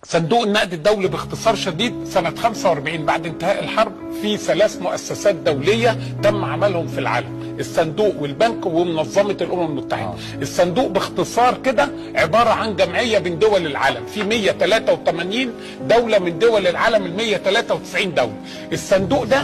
صندوق النقد الدولي باختصار شديد سنة 45 بعد انتهاء الحرب في 3 مؤسسات دولية تم عملهم في العالم، الصندوق والبنك ومنظمة الأمم المتحدة. الصندوق باختصار كده عبارة عن جمعية بين دول العالم، في 183 دولة من دول العالم، ال 193 دولة. الصندوق ده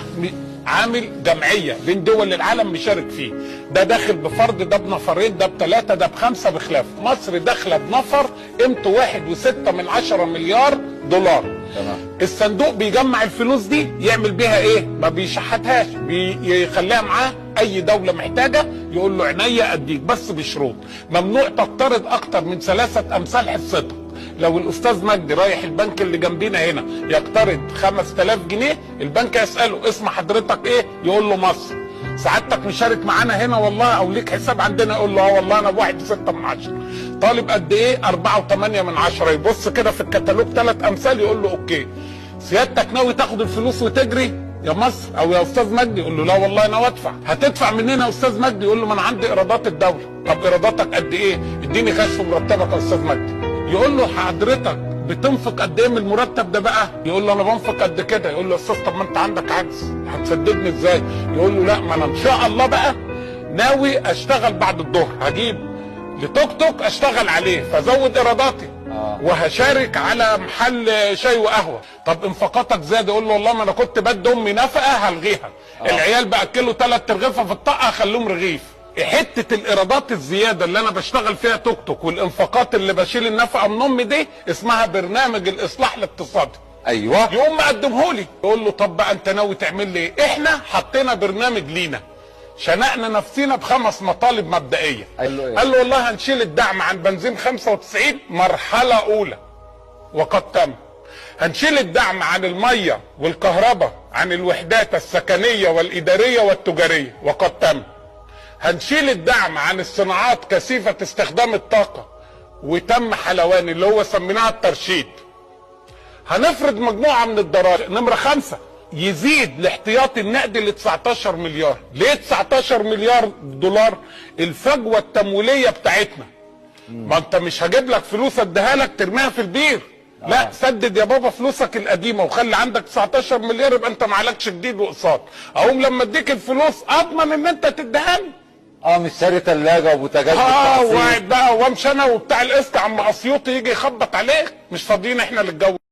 عامل جمعية بين دول العالم مشارك فيه، ده داخل بفرد، ده بنفرين، ده بثلاثة، ده بخمسة، بخلاف. مصر داخلة بنفر قيمته 1.6 مليار دولار. تمام. الصندوق بيجمع الفلوس دي يعمل بيها ايه؟ ما بيشحتهاش، بيخليها معاه، اي دولة محتاجة يقول له عينيا اديك، بس بشروط. ممنوع تقترض اكتر من 3 امثال حصتك. لو الاستاذ مجدي رايح البنك اللي جنبينا هنا يقترض 5000 جنيه، البنك يساله اسم حضرتك ايه؟ يقول له مصر. سعادتك مشارك معانا هنا والله او ليك حساب عندنا؟ يقول له اه والله انا ب1.6. طالب قد ايه؟ 4.8. يبص كده في الكتالوج 3 امثال يقول له okay. سيادتك ناوي تاخد الفلوس وتجري يا مصر او يا استاذ مجدي؟ يقول له لا والله انا وادفع. هتدفع منين يا استاذ مجدي؟ يقول له ما انا عندي ايرادات الدولة. طب ايراداتك قد ايه؟ اديني كشف مرتبك يا استاذ مجدي. يقول له حضرتك بتنفق قد ايه من المرتب ده بقى؟ يقول له انا بنفق قد كده. يقول له يا استاذ طب ما انت عندك عجز، هتسددني ازاي؟ يقول له لا ما انا ان شاء الله بقى ناوي اشتغل بعد الظهر، هجيب لتوك توك اشتغل عليه فازود ايراداتي، وهشارك على محل شاي وقهوة. طب انفاقاتك زاد؟ يقول له والله ما انا كنت بدي امي نفقه هلغيها، العيال باكلوا 3 رغيفه في الطاقة هخليهم رغيف. حتة الايرادات الزيادة اللي انا بشتغل فيها توك توك والانفاقات اللي بشيل النفقة من امي دي اسمها برنامج الاصلاح الاقتصادي. ايوه. يقوم مقدمهولي يقول له طب بقى انت ناوي تعمل لي ايه؟ احنا حطينا برنامج لينا، شنقنا نفسينا ب5 مطالب مبدئية. قال له إيه؟ قال له والله هنشيل الدعم عن بنزين 95 مرحلة اولى وقد تم. هنشيل الدعم عن المية والكهرباء، عن الوحدات السكنية والادارية والتجاريه وقد تم. هنشيل الدعم عن الصناعات كثيفة استخدام الطاقة وتم حلواني اللي هو سميناها الترشيد. هنفرض مجموعة من الضرائب. نمرة 5 يزيد الاحتياطي النقدي ل 19 مليار. ليه 19 مليار دولار؟ الفجوة التمويلية بتاعتنا. ما انت مش هجيب لك فلوس اديها لك ترميها في البير. لا، سدد يا بابا فلوسك القديمة وخلي عندك 19 مليار، يبقى انت معلكش جديد واقساط. اقوم لما اديك الفلوس اضمن ان انت تديها لي. مش شاري ثلاجه وبوتاجاز وقاعد بقى وامشي انا وبتاع القسط عم اسيوطي يجي يخبط عليك، مش فاضيين احنا للجو.